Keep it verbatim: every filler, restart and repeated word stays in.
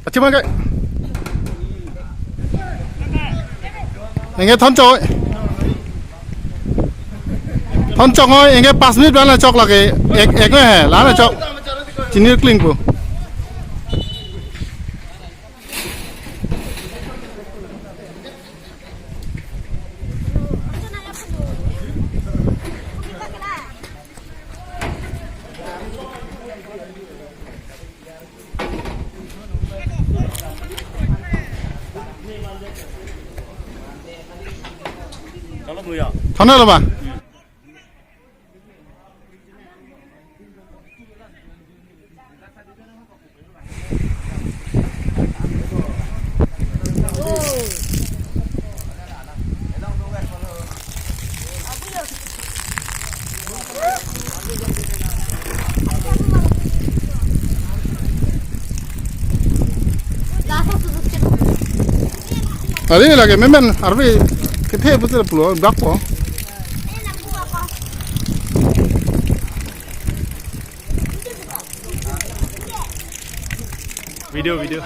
Chimang ke. Anke thon chok. Thon chok oi, anke pas minute bang la chok lake. Ek, ek he, la na chok. Chini kling pu. Thon lo ba? Ari lake memen arve kethe putar pulo dak po. Video, video.